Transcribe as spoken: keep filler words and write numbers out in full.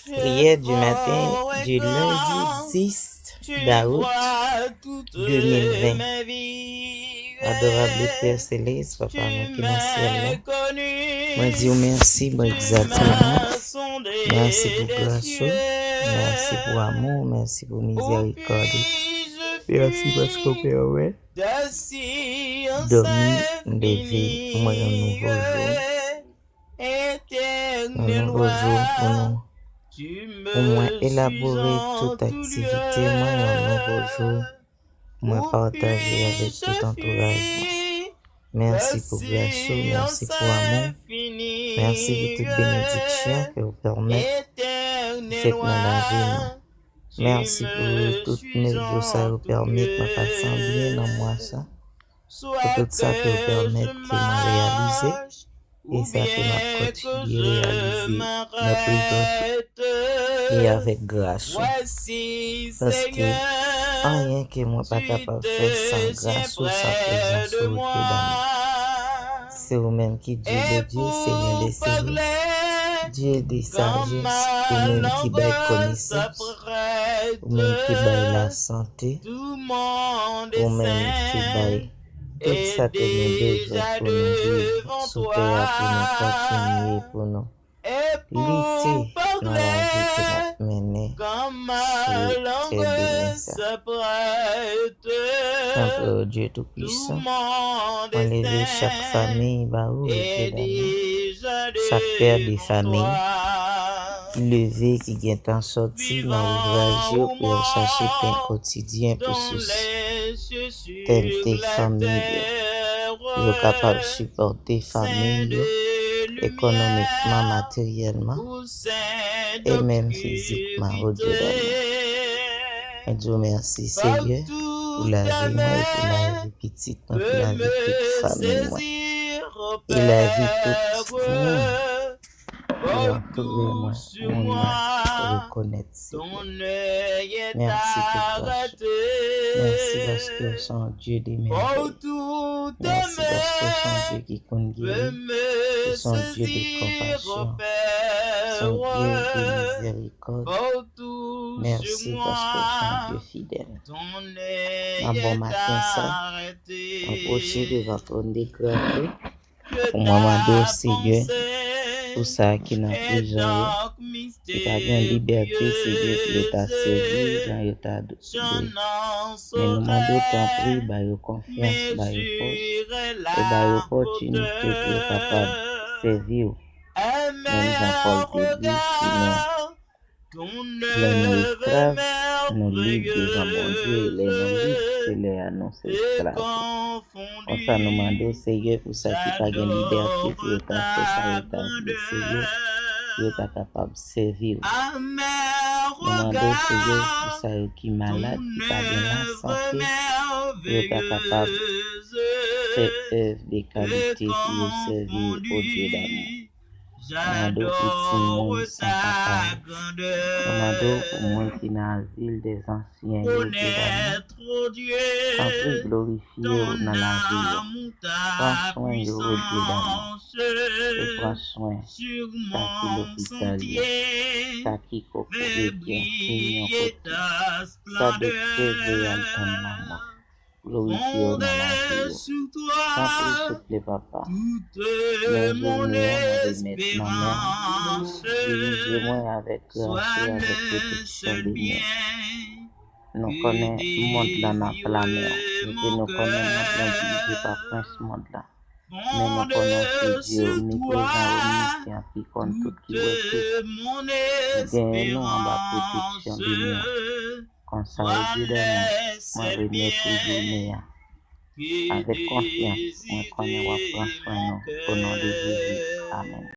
Priyè di maten di lendi dis dawout de mil ven. Adorable Père Céleste, Papa nou ki nan syèl la, mwen di w mèsi, mwen egzalte w. Mèsi pou gras ou, mèsi pou amou, mèsi pou mizèrikòd ou. Mèsi paske w pèmèt dòmi, leve, mwen yon nouvo jou. Yon nouvo jou pou nou, pou mwen elabore tout aktivite mwen, yon nouvo jou pou mwen pataje avèk tout antouraj mwen. Mèsi pou gras ou, mèsi pou amou, mèsi pou tout benediksyon ke w pèmèt fèt nan lavi nou. Mèsi pou tout medyo sa yo pèmèt mwen pase an byen nan mwa sa. Pou tout sa ke w pèmèt ke mwen reyalize, e sa ke m ap kontinye reyalize nan prezans ou e avèk gras ou. Paske anyen ke mwen pa kapab fè san gras ou, san prezans ou, Dye d'amour. Se ou menm ki Dye de Dye, Senyè de Senyè, Dye de sajès, ou menm ki bay konesans, ou menm ki bay lasante, ou menm ki bay tout sa ke nou bezwen pou nou viv sou tè a, pou nou kontinye, pou nou lite nan lavi ke n ap mennen sou tè demen sa. Tanpri, o Dye Toupwisan, mwen leve chak fanmi ba ou, Dye d'amour, chak pè de fanmi ki leve, ki gentan sòti nan ouvraj yo pou y al chache pen kotidyen pou sistente fanmi yo, pou yo kapab sipòte fanmi yo ekonomikman, materyèlman, e menm fizikman, o Dye d'amour. Mwen di w mèsi, Senyè, pou lavi mwen e pou lavi pitit mwen, pou lavi tout fanmi mwen, e lavi tout moun ki antoure mwen, pou moun nan rekonèt, Senyè. Mèsi pou gras ou. Mèsi paske w se yon Dye de mèvèy. Mèsi paske w se yon Dye ki konn geri. Ou se yon Dye de konpasyon. Ou se yon Dye de mizèrikòd. Mèsi paske w se yon Dye fidèl. Nan bon maten sa, mwen pwoche devan twòn de gras ou pou mwen mande w, Senyè, pou sa ki nan prizon yo, ki pa gen libète, Senyè, pou yo ta sèvi jan yo ta dwe. Men nou mande w, tanpri, ba yo konfyans, ba yo fòs, e ba yo opòtinite pou yo kapab sèvi w. Menm jan Pòl te di, si nou Lè nou esklav, nou lib devan Bondye, e lè nou lib, se lè a nou se esklav. Konsa nou mande w, Senyè, pou sa ki pa gen libète, pou yo ta fè sa yo ta vle, Senyè, pou yo ta kapab sèvi w. Nou mande w, Senyè, pou sa yo ki malad, ki pa gen lasante, pou yo ta kapab fè èv de kalite pou yo sèvi w, o Dye d'amour. Mande w pou timoun san papa yo. Nou mande w pou moun ki nan azil dèzansyen yo, Dye d'amour. Tanpri, glorifye w nan lavi yo. Pran swen yo, o Dye d'amour. E pran swen sa ki lopital yo, sa ki kokobe ki enfim yo, kote sa doktè voye al tann lanmò. Glorifye w nan lavi yo. Tanpri, souple, Papa. Men jounen an, mwen remèt nan men w. Dirije mwen avèk gras ou, avèk pwoteksyon de men w. Nou konnen mond lan nan pla men w. Mete nou konnen mond lan dirije pa prens mond lan. Men nou konnen w se Dye omniprezan, omnisyan, ki konn tout, ki wè tout. Genyen nou anba pwoteksyon de men w. Konsa, o Dye d'amour, mwen remèt ou jounen an. Avèk konfyans, mwen konnen w ap pran swen nou. O non de Jezi, amèn.